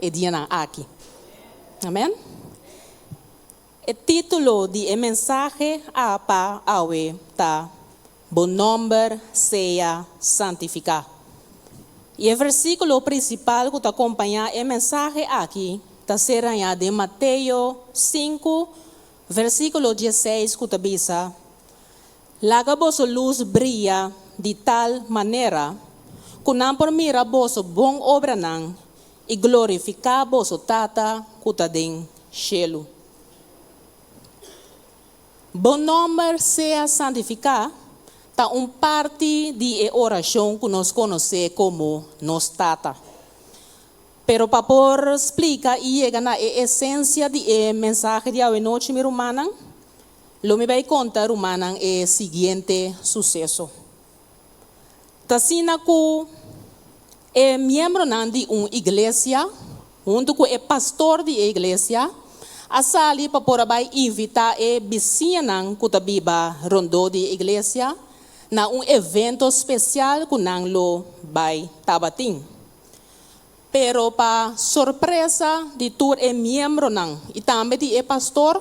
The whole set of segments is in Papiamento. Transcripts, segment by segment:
e dianan aki. Amen. E título di e mensahe a pa awe ta Bo nòmber sea santifiká. I e versíkulo prinsipal ku ta kompañá e mensahe aki ta ser hañá den Mateo 5, versíkulo 16 ku ta bisa, Laga boso lus bria di tal manera ku nan por mira boso bon obranan i glorifiká boso Tata ku ta den shelu. Bo nòmber sea santifiká ta un parti di e orashon ku nos konosé komo Nos Tata. Pero pa por splika i yega na e esensia di e mensahe di awenochi, mi rumannan, lo mi bai konta rumannan e siguiente suseso. Ta asina ku e miembronan di un iglesia, huntu ku e pastor di e iglesia, a sali pa por a bai invitá e bisiñanan ku ta biba rondó di e iglesia na un evento spesial ku nan lo bai tabatin. Pero pa sorpresa di tur e miembronan i tambe di e pastor,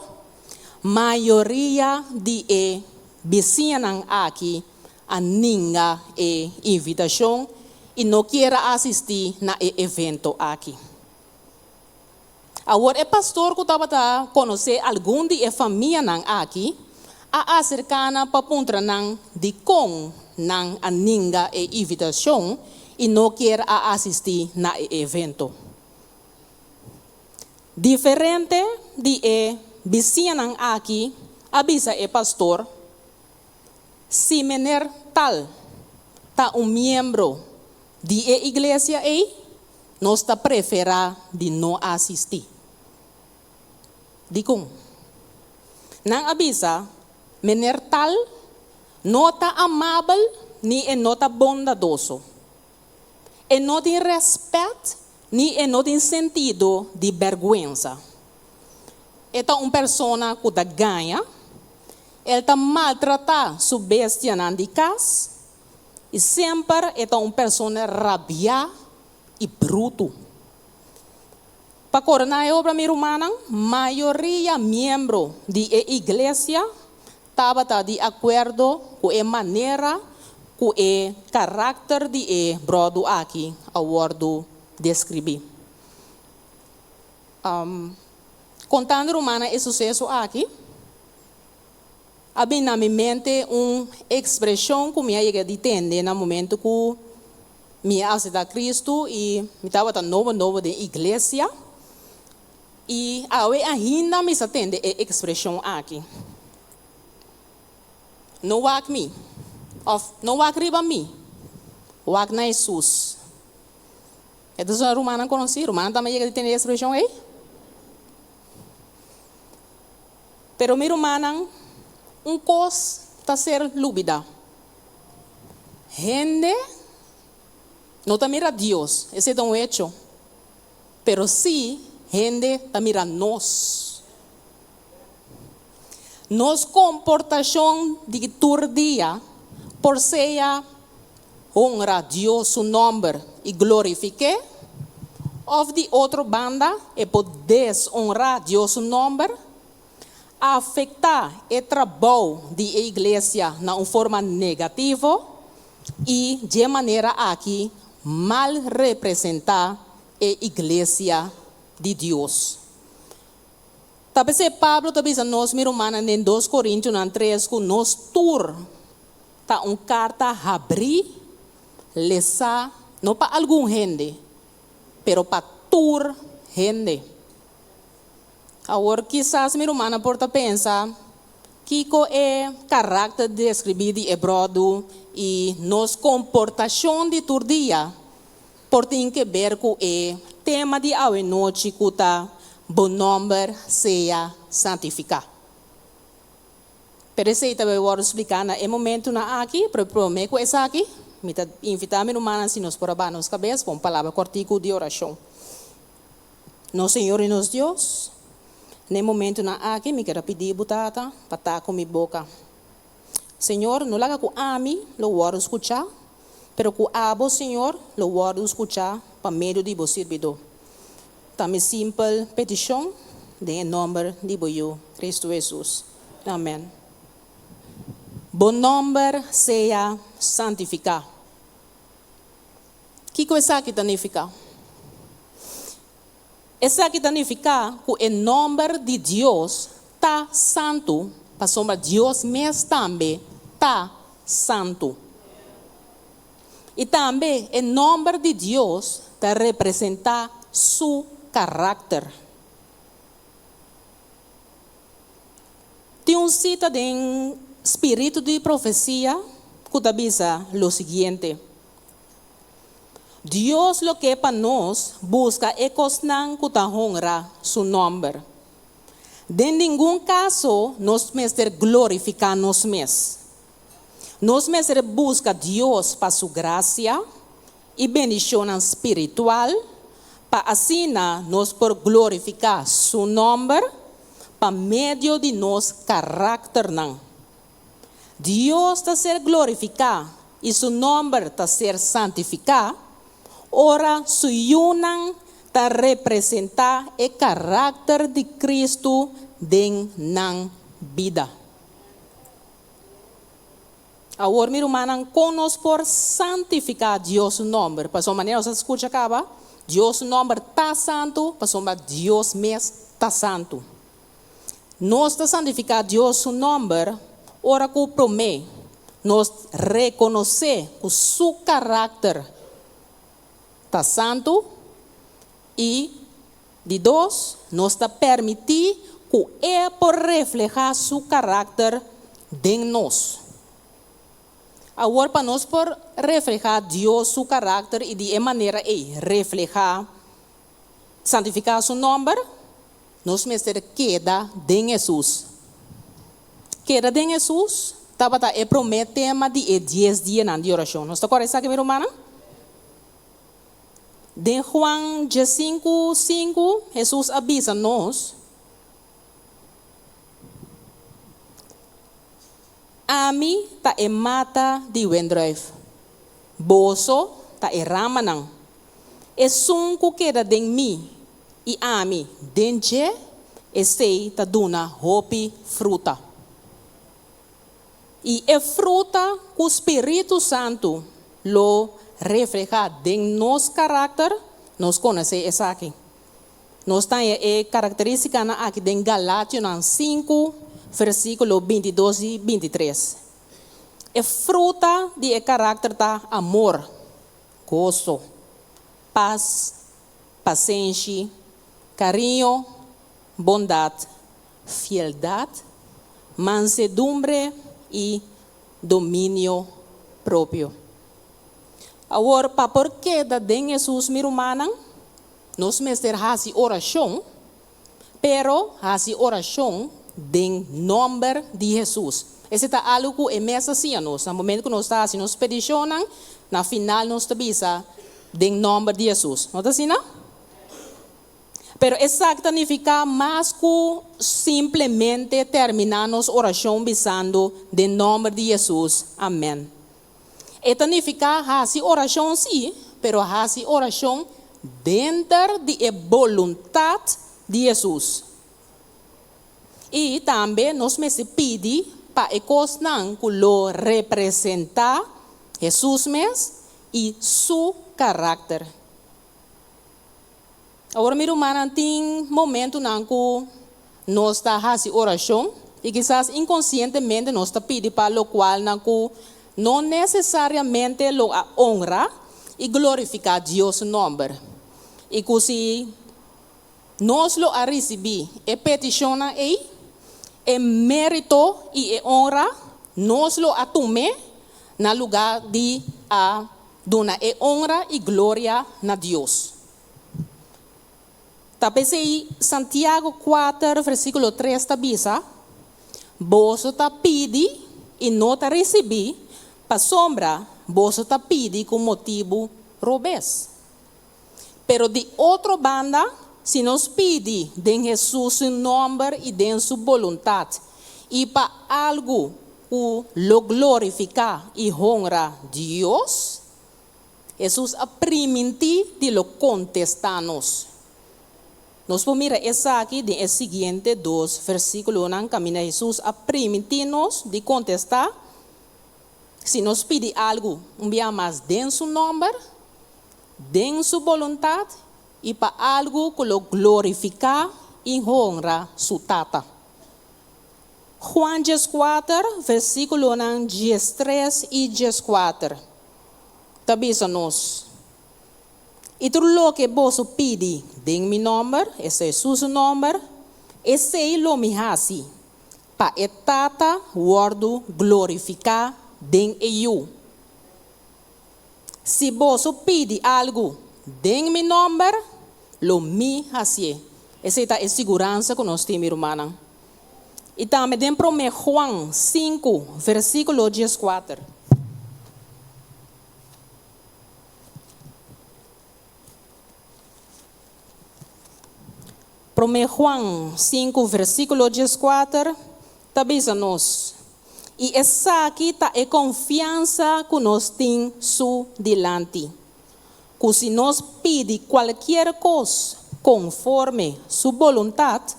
mayoria di e bisiñanan aki a ninga e invitashon i no kier a asistí na e evento aki. Awor e pastor ku tabata konosé algun di e famianan aki a aserká nan pa puntra nan dikon nan a ninga e invitashon i no kier a asistí na e evento. Diferente di e bisiñanan aki a bisa e pastor, Si mener tal ta un miembro di e iglesia ei, nos ta preferá di no asistí. Dikon? Nan a bisa, Mener tal no ta amabel ni e no ta bondadoso. E no tin rèspèt ni e no tin sentido di bèrgwensa. E ta un persona ku ta gaña, el ta maltratá su bestianan di kas i semper e ta un persona rabiá i brutu. Pa koroná e obra mi rumannan, mayoria miembro di e iglesia tabata di akuerdo ku e manera ku e karakter di e bròdu aki a wòrdu deskribí. Kontando rumannan e suseso aki, a bin na mi mente un ekspreshon ku mi a yega di tende na momentu ku mi a aseptá Kristu i mi tabata nobo nobo den iglesia, i awe ainda mi sa tende e ekspreshon aki, No wak mi, òf no wak riba mi, wak na Hesus. E ta sona rumannan konosí? Rumannan tambe yega di tende e ekspreshon ei? Pero mi rumannan, un kos ta ser lubidá. Hende no ta mira Dios, esei ta un hecho, pero sí hende ta mira nos. Nos komportashon di tur dia por sea honra Dios su nòmber i glorifik'é, òf di otro banda e por deshonrá Dios su nòmber, afektá e trabou di e iglesia na un forma negativo i dje manera aki mal representá e iglesia di Dios. Ta p'esei Pablo ta bisa nos, mi rumannan, den 2 Korintionan 3 ku nos tur ta un karta habrí, lesá no pa algun hende, pero pa tur hende. Awor kisas mi rumannan por ta pensa, Kiko e karakter deskribí di e bròdu i nos komportashon di tur dia por tin ke ber ku e tema di awenochi ku ta Bo nòmber sea santifiká? Pero esei ta bai wòrdu spliká na e momentunan aki, pero promé ku esaki, mi ta invitá mi rumannan si nos por a baha nos kabes pa un palabra kòrtiku di orashon. Nos Señor i nos Dios, na e momentunan aki mi ker a pidi Bo, Tata, pa ta ku mi boka. Señor, no laga ku ami lo wòrdu skuchá, pero ku Abo, Señor, lo wòrdu skuchá pa medio di Bo sirbidó. Ta mi simpel petishon den e nòmber di bo Yu, Kristu Hesus. Amèn. Bo nòmber sea santifiká. Kiko esaki ta nifiká? Esaki ta nifiká ku e nòmber di Dios ta santu pasobra Dios mes tambe ta santu. I tambe e nòmber di Dios ta representá su karakter. Tin un sita den Spiritu di Profesia ku ta bisa lo siguiente, Dios lo ke pa nos buska e kosnan ku ta honra su nòmber. Den ningun kaso nos mester glorifiká nos mes. Nos mester buska Dios pa su grasia i bendishonnan spiritual pa asina nos por glorifiká su nòmber pa medio di nos karakternan. Dios ta ser glorifiká i su nòmber ta ser santifiká ora su yunan ta representá e karakter di Kristu den nan bida. Awor, mi rumannan, kon nos por santifiká Dios su nòmber? Pasobra manera nos a skucha kaba, Dios su nòmber ta santu pasobra Dios mes ta santu. Nos ta santifiká Dios su nòmber ora ku promé nos rekonosé ku su karakter ta santu i, di dos, nos ta permití ku e por reflehá su karakter den nos. Awor pa nos por reflehá Dios su karakter i di e manera ei reflehá Santifiká su nòmber, nos mester keda den Hesus. Keda den Hesus tabata e promé tema di e dies dianan di orashon. Nos ta kòrda esaki, mi rumannan? Den Juan diesinku, sinku, Hesus a bisa nos, Ami ta e mata di wendrùif, boso ta e ramanan. Esun ku keda den mi i ami den dje, esei ta duna hopi fruta. I e fruta ku spiritu santu lo reflehá den nos karakter, nos konosé esaki. Nos ta haña e karakterístikanan aki den Galationan sinku, versíkulo bintidos i bintitres. E fruta di e karakter ta amor, goso, pas, pasenshi, kariño, bondat, fieldat, mansedumbre i dominio propio. Awor, pa por keda den Hesus, mi rumannan, nos mester hasi orashon, pero hasi orashon den nòmber di Hesus. Esei ta algu ku e mes a siña nos. Na momento ku nos ta hasi nos petishonnan, na final nos ta bisa, Den nòmber di Hesus. No ta asina? Pero esaki ta nifiká mas ku simplemente terminá nos orashon bisando, Den nòmber di Hesus, amèn. E ta nifiká hasi orashon sí, pero hasi orashon denter di e boluntat di Hesus. I tambe nos mester pidi pa e kosnan ku lo representá Hesus mes i su karakter. Awor mi rumannan, tin momentunan ku nos ta hasi orashon i kisas inkonsientemente nos ta pidi pa lokualnan ku no nesesariamente lo a onra i glorifiká Dios su nòmber i ku si nos lo a risibí e petishonnan ei, e mérito i e onra nos lo a tum'é na lugá di a duna e onra i gloria na Dios. Ta p'esei Santiago kuater versíkulo tres ta bisa, Boso ta pidi i no ta risibí, pasobra boso ta pidi ku motibu robes. Pero di otro banda, si nos pidi den Hesus su nòmber i den su boluntat, i pa algu ku lo glorifiká i honra Dios, Hesus a primintí di lo kontestá nos. Nos por mira esaki den e siguiente dos versíkulonan kaminda Hesus a primintí nos di kontestá si nos pidi algu un bia mas den su nòmber, den su boluntat i pa algu ku lo glorifiká i honra su Tata. Juan 14, versíkulonan 13 i 14 ta bisa nos, I tur loke boso pidi den mi nòmber, esta Hesus su nòmber, esei lo mi hasi, pa e Tata wòrdu glorifiká den e Yu. Si boso pidi algu den mi nòmber, lo mi hasié. Esei ta e siguransa ku nos tin, mi rumannan. I tambe den Promé Juan sinku, versíkulo 14. Promé Juan 5, versíkulo 14 ta bisa nos, I esaki ta e konfiansa ku nos tin su dilanti, ku si nos pidi kualkier kos konforme su boluntat,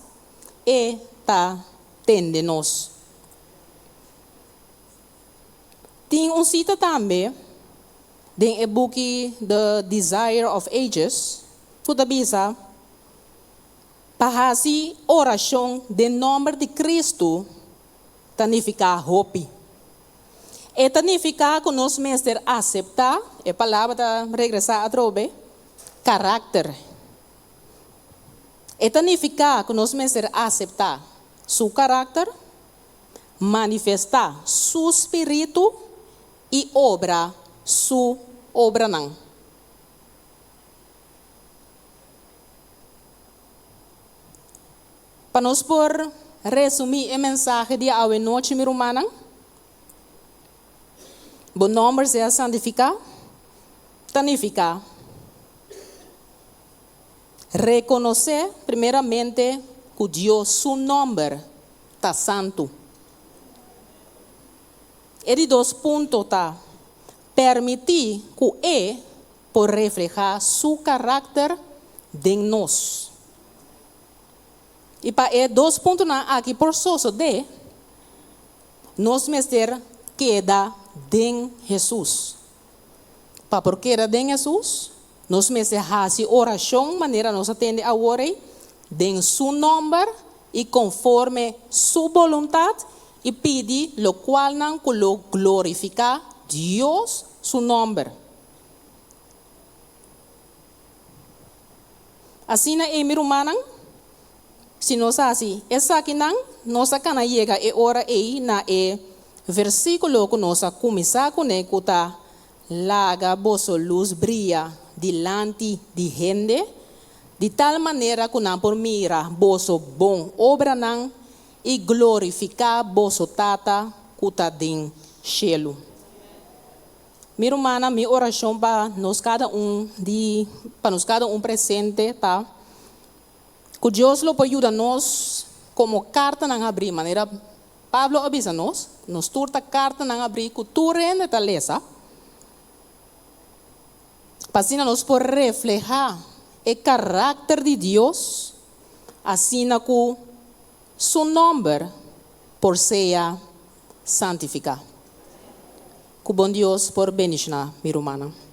e ta tende nos. Tin un sita tambe den e buki The Desire of Ages ku ta bisa, Pa hasi orashon den nòmber di Kristu ta nifiká hopi. E ta nifiká ku nos mester aseptá, e palabra ta regresá atrobe, karakter. E ta nifiká ku nos mester aseptá su karakter, manifestá su spiritu i obra su obranan. Pa nos por resumí e mensahe di awe nochi, mi rumannan, Bo nòmber sea santifiká ta nifiká rekonosé primeramente ku Dios su nòmber ta santu. E di dos punto ta permití ku e por reflehá su karakter den nos. I pa e dos puntonan aki por sosodé, nos mester keda den Hesus. Pa por keda den Hesus, nos mester hasi orashon manera nos a tende awor ei, den Su nòmber i konforme Su boluntat, i pidi lokualnan ku lo glorifiká Dios su nòmber. Asina ei, mi rumannan, si nos hasi esakinan, nos a kana yega e ora ei na e versíkulo ku nos a kuminsá kuné ku ta, Laga boso lus bria dilanti di hende, di tal manera ku nan por mira boso bon obranan i glorifiká boso Tata ku ta den shelu. Mi rumannan, mi orashon pa nos kada un di, pa nos kada un presente ta ku Dios lo por yuda nos komo kartanan habrí, manera Pablo a bisa nos, nos tur ta kartanan habrí ku tur hende ta lesa, pa asina nos por reflehá e karakter di Dios, asina ku Su nòmber por sea santifiká. Ku bon Dios por bendishoná mi rumannan.